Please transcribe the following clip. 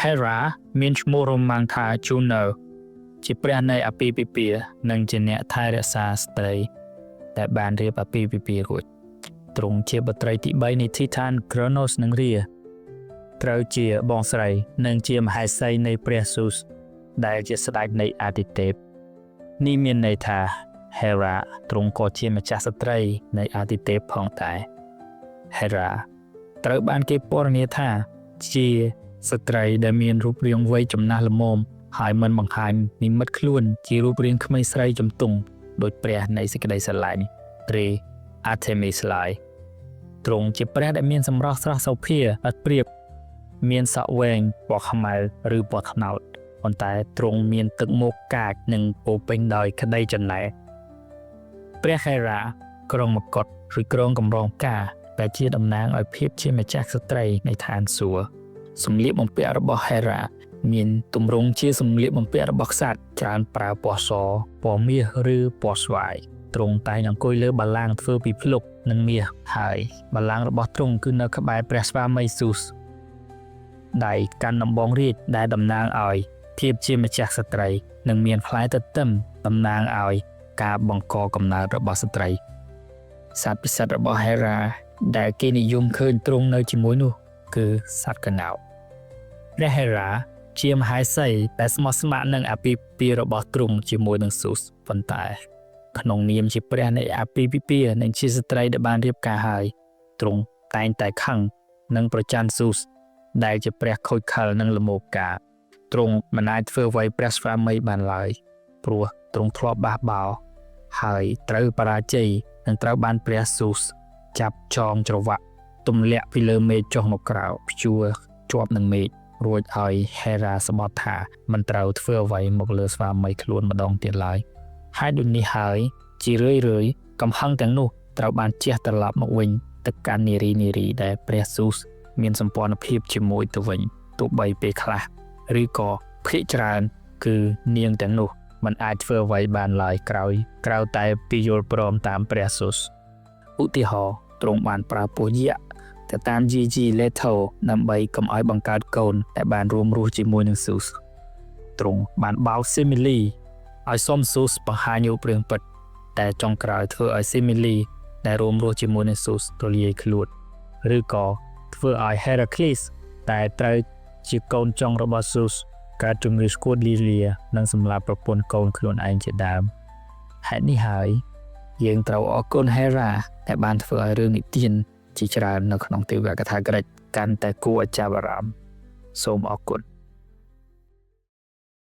Hera មានឈ្មោះរ៉ូម៉ាំងថា Juno ជាព្រះនៃអាពាហ៍ពិពាហ៍និងជាអ្នកថែរក្សាស្ត្រីដែលបានរៀបអាពាហ៍ពិពាហ៍រួចទ្រង់ជាបុត្រីទី3នៃ Titan Kronos និង Rhea ត្រូវជាបងស្រីនិងជាមហេសីនៃព្រះ Zeus ដែលជាស្ដេចនៃអាទិទេពនេះមានន័យថា Hera ទ្រង់ក៏ជាម្ចាស់ស្ត្រីនៃអាទិទេពផងដែរ Hera ត្រូវបានគេពណ៌នាថាជាស្ត្រីដែលមានរូបរាងវ័យចំណាស់ល្មមហើយមិនបង្ហាញនិមិត្តខ្លួនជារូបរាងក្មេងស្រីជំទង់ដោយព្រះនៃសេចក្តីស្រឡាញ់ឬ Artemis ឡើយទ្រង់ជាព្រះដែលមានសម្រស់ស្រស់សោភាឥតប្រៀបមានសក់វែងពណ៌ខ្មៅឬពណ៌ត្នោតប៉ុន្តែទ្រង់មានទឹកមុខកាចនិងពោរពេញដោយក្តីចំណែកព្រះ Hera ក្រុងមកុដឬក្រុងកម្រងផ្កាដែលជាតំណាងឲ្យភាពជាម្ចាស់ស្ត្រីនៃឋានសួគ៌សម្លៀកបំពាក់របស់ Hera មានទម្រង់ជាសម្លៀកបំពាក់របស់ក្សត្រច្រើនប្រើពណ៌សពណ៌មាសឬពណ៌ស្វាយទ្រង់តែងអង្គុយលើបល្ល័ង្កធ្វើពីភ្លុកនិងមាសហើយបល្ល័ង្ករបស់ទ្រង់គឺនៅក្បែរព្រះស្វាមីស៊ូសដៃកាន់ដំបងរាជដែលតំណាងឲ្យភាពជាម្ចាស់ស្ត្រីនិងមានផ្លែទទឹមតំណាងឲ្យការបង្កកំណើតរបស់ស្ត្រីសត្វពិសិដ្ឋរបស់ Hera ដែលគេនិយមឃើញទ្រង់នៅជាមួយនោះគឺសត្វក្ងោកព្រះ Hera ជាមហេសីដែលស្មោះស្ម័គ្រនឹងអាពាហ៍ពិពាហ៍របស់ទ្រង់ជាមួយនឹងស៊ូសប៉ុន្តែ ក្នុងនាមជាព្រះនៃអាពាហ៍ពិពាហ៍និងជាស្ត្រីដែលបានរៀបការហើយទ្រង់តែងតែខឹងនិងប្រច័ណ្ឌស៊ូសដែលជាព្រះខូចខិលនិងល្មោកាទ្រង់មិនអាចធ្វើអ្វីព្រះស្វាមីបានឡើយព្រោះទ្រង់ធ្លាប់បះបោរហើយត្រូវបរាជ័យនិងត្រូវបានព្រះស៊ូសចាប់ចងច្រវាក់ទម្លាក់ពីលើមេឃចុះមកក្រៅព្យួរជាប់នឹងមេឃរួចឲ្យ Hera ស្បត់ថាមិនត្រូវធ្វើអ្វីមកលើស្វាមីខ្លួនម្ដងទៀតឡើយហេតុដូចនេះហើយជារឿយរឿយៗកំហឹងទាំងនោះត្រូវបានជះត្រឡប់មកវិញទៅកាន់នារីនារីដែលព្រះស៊ូសមានសម្ព័ន្ធភាពជាមួយទៅវិញទោះបីពេលខ្លះឬក៏ភាគច្រើនគឺនាងទាំងនោះមិនអាចធ្វើអ្វីបានឡើយក្រោយក្រៅតែពីយល់ព្រមតាមព្រះស៊ូសឧទាហរណ៍ទ្រង់បានប្រើពស់យក្សទៅតាមយាយី Leto ដើម្បីកុំឲ្យបង្កើតកូនដែលបានរួមរស់ជាមួយនឹងស៊ូសទ្រង់បានបោក Semele ឲ្យសុំស៊ូសបង្ហាញរូបរាងពិតតែចុងក្រោយធ្វើឲ្យ Semele ដែលរួមរស់ជាមួយនឹងស៊ូសទលាយខ្លួនឬក៏ធ្វើឲ្យ Heracles ដែលត្រូវជាកូនចុងរបស់ស៊ូសកើតជំងឺស្គួតលីលានិងសម្លាប់ប្រពន្ធកូនខ្លួនឯងជាដើមហេតុនេះហើយយើងត្រូវអរគុណ Hera ដែលបានធ្វើឲ្យរឿងនិទានជាច្រើននៅក្នុងទេវកថាក្រិចកាន់តែគួរឲ្យចាប់អារម្មណ៍សូមអរគុណ។